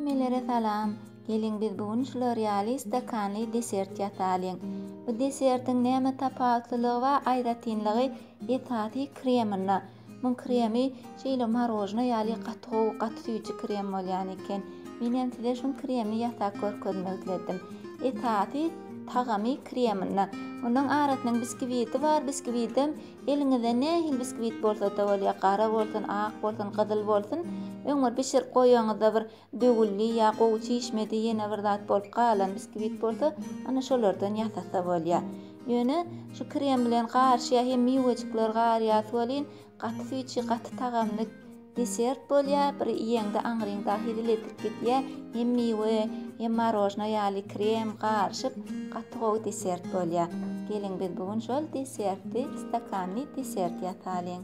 Hemmelere salam! Geliň biz bu gün şular ýaly stakanly desert ýasalyň. Bu desertiň näme tapawutlylygy bar, aýratynlygy esasy kreminde. Muň kremi şeýle marožna ýaly gaty gowy, gaty süýji krem bolýan eken. Menem size şuň kremini ýasap görkezmek isledim. Esasy tagamy kreminde. Onuň arasynyň biskwiti bar, biskwitem Eliňizde nähili biskwit bolsa-da bolýar, gara bolsun, ak bolsun, gyzyl bolsun, öň bir bişirip goýaňyzda bir döwüldi ýa gowy çişmedi, ýene bir zat bolup galan biskwit bolsa, ana şolardan ýasasa bolýar. Ýöne şu krem bilen garyşýar, hem miwejikler garýas welin, gaty süýji, gaty tagamly Desert bolýa bir iýeňde aňryňda hezil edip gidýä hem miwe hem marožna ýaly krem garyşyp gaty gowy desert bolýa. Geliň biz bu gün şol desertli stakanly desert ýasalyň.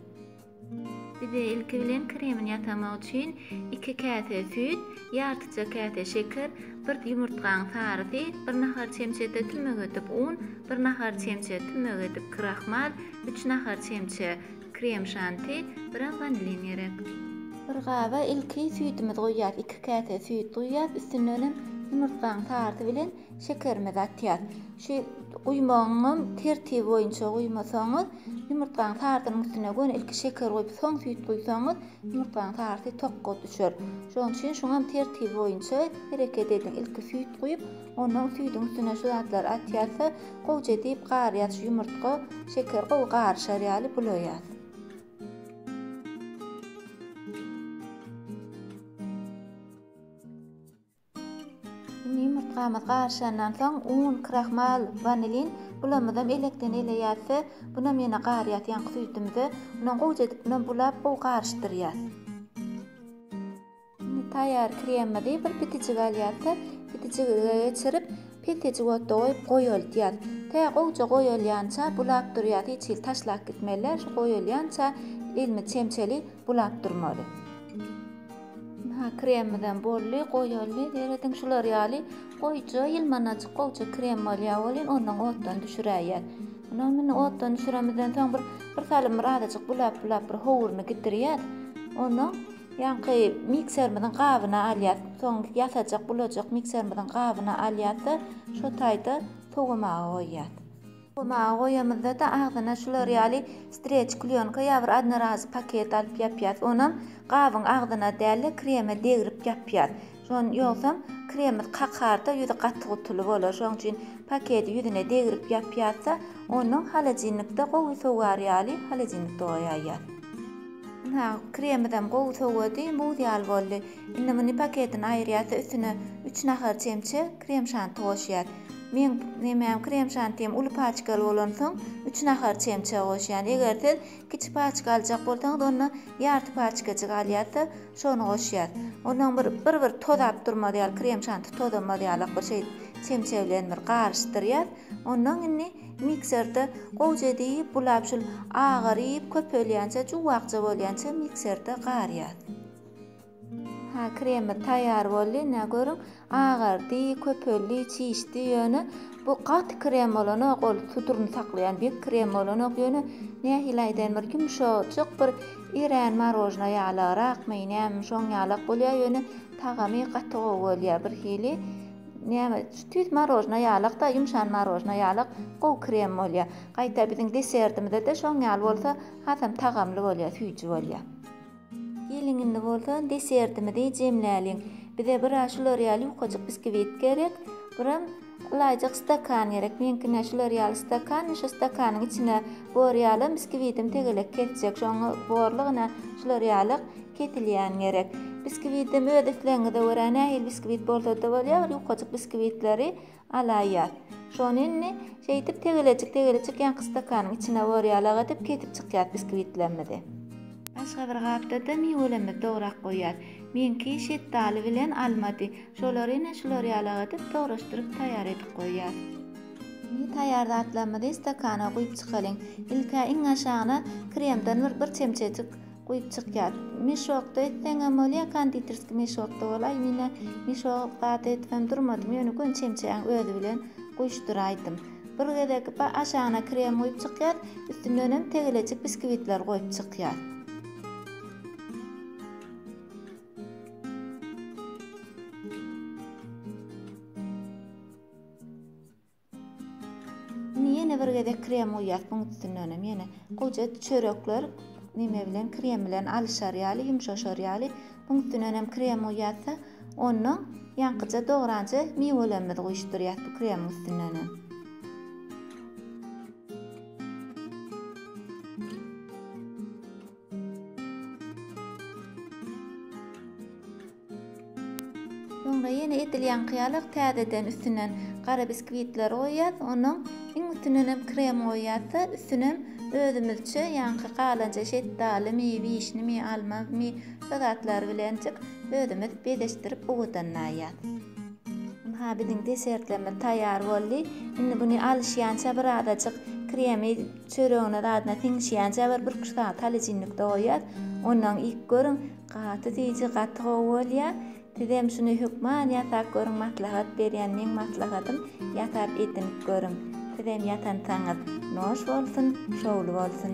Bize ilki bilen kremini ýasamak üçin iki käse süýt, ýartyja käse şeker, bir ýumurtgaň sarysy, bir nahar çemçede tümmek edip un, bir nahar çemçe tümmek edip krahmal, üç nahar çemçe Krem şanti, biraz wanilin gerek. Bir gaba ilki süýdümizi guýýas, 2 käse süýt guýýas, üstündenem ýumurtgaň sarysy bilen şekerimizi atýas. Şu guýmagyňam tertibi boýunça guýmasaňyz, ýumurtgaň sarysynyň üstüne göni ilki şeker guýup, soň süýt guýsaňyz, ýumurtgaň sarysy tokga düşer. Şonuň üçin şuňam tertibi boýunça hereket ediň. Ilki süýt guýup, Ondan süýdüň üstüne şu zatlary atýas-da, gowja diýip garýas, şu ýumurtga, şeker gowy garyşar ýaly bulaýas. Indi ýumurtgamyz garyşandan soň un, krahmal, wanilin bulamyzam elekden eleýäs-de, bunam ýene garýas ýaňky süýdümize. Ondan gowja edip bunam bulap gowy garyşdyrýas. Indi taýýar kremimizi bir pitijik alýarys-da, pitijige geçirip, pesejik otda goýup goýaldýas. Tä gowja goýalýança bulap durýas, hiç hili taşlap gitmeli däl, şu goýalýança elimiz çemçeli bulap durmaly. Ynha kremimizem boldy, goýaldy. Serediň şular ýaly goýja ýylmanajyk gowja krem bolýar welin ondan otdan düşüräýýäs. Ondan indi otdan düşüremizden soň bir bir salym bir azajyk bulap-bulap bir howruny gidirýäs. Ondan Ýaňky mikserimiziň gabyna alýas. Soň ýasajak, bulajak mikserimiziň gabyna alýas-da, şo taýda sowamaga goýýas. Sowamaga goýamyzda-da agzyna şular ýaly streç klýonka ýa bir odnorazy paket alyp ýapýas. Onam gabyň agzyna däl-de, kreme degrip ýapýas. Şon ýogsam kremimiz kakar-da, ýüzi gaty gutuly bolar. Şonuň üçin paketi ýüzüne degrip ýapýas-da, onnoň holodilnikde gowy sowar ýaly holodilnikde goýaýýas. Ynha, kremimizem gowy sowady, muz ýaly boldy. Indi muny paketini aýyrýas-da, üstüne üç nahar çemçe krem şanti goşýas. Meň nemäm krem şantim uly paçkaly bolansoň, üç nahar çemçe goşýan. Eger siz kiçi paçka aljak bolsaňyz, onda ýarty paçkajyk alýas-da, şony goşýas. Ondan bir bir-bir tozap durmaz ýaly, krem şanti tozamaz ýalak bir şeýdip çemçe bilen bir garyşdyrýas. Ondan indi mikserde gowja edip bulap şul agaryp köpelýänçä juwakja bolýança mikserde garýas. Ha kremimiz taýýar boldy. Ine görüň agardy, köpeldi, çişdi ýöne bu gaty krem bolanok ol suduryny saklaýan bek krem bolanok ýöne nähili aýdaýyn bir ýumşajyk bir erän marožna ýalagrakmy näme şoň ýalak bolýar ýöne tagamy gaty gowy bolýar bir hili Näme, tüýs marožna ýalak-da, ýumşan marožna ýalak gowy krem bolýar. Gaýta biziň deserdimizde-de şoň ýaly bolsa hasam tagamly bolýar, süýji bolýar. Geliň indi bolsa deserdimizi jemläliň. Bize bir-ä şular ýaly ýukajyk biskwit gerek, birem ylaýjak stakan gerek. Meňki-nä şular ýaly stakan, şu stakanyň içine bor ýalam biskwidim tegelek kesjek. Şoňa borlugyna şular ýalak Kesilýän gerek. Biskwitem öz islegiňize görä nähili biskvit bolsa-da bolýar, bir ýukajyk biskvitleri alaýýas. Şony indi şeýdip tegelejik-tegelejik ýaňky stakanyň içine borýalak edip kesip çykýas biskvitlerimizi. Başga bir gapda-da miwelerimizi dograp goýýas. Meňki şetdaly bilen almady. Şolary ine şular ýalak edip dograşdyryp taýýar edip goýýas. Indi taýýar zatlarymyzy stakana guýup çykalyň. Ilk-ä iň aşagyna kremden bir bir çemçejik Guýup çykýar. Meşokda etseňem bolýar, konditerskiý meşokda bolaý. Menä meşok zat edibem durmadym, ýöne göni çemçäň özi bilen guýuşdyraýdym. Bir gezek aşagyna krem guýup çykýas, üstündenem tegelejik biskwitler goýup çykýas. bir gezek krem guýýas buň üstündenem ýene. Gowja çörekler neme bilen krem bilen alyşar ýaly, ýumşaşar ýaly. Buň üstündenem krem guýýas-da, onnoň ýaňkyja dogranja miwelerimizi guýuşdyrýas bu kremiň üstündenem. Soňra ýene edil ýaňky ýaly täzeden üstünden gara biskwitleri goýýas. Onuň iň üstündenem krem goýýas-da, üstünem özümizçe ýaňky galanja şetdalymy, wişnimi, almamy, şo zatlar bilenjik özümiz bezeşdirip owadanlaýas. Ynha biziň desertlerimiz taýýar boldy. Indi buny alyşýança bir azajyk kremi çöregine zadyna siňişýänçä bir birküç sagat holodilnikde goýýas. Ondan iýip görüň. Gaty süýji gaty gowy bolýa. Sizem şuny hökman ýasap görüň maslahat berýän meň maslahatym ýasap edinip görüň. Sizem ýasansaňyz noş bolsun şowly bolsun.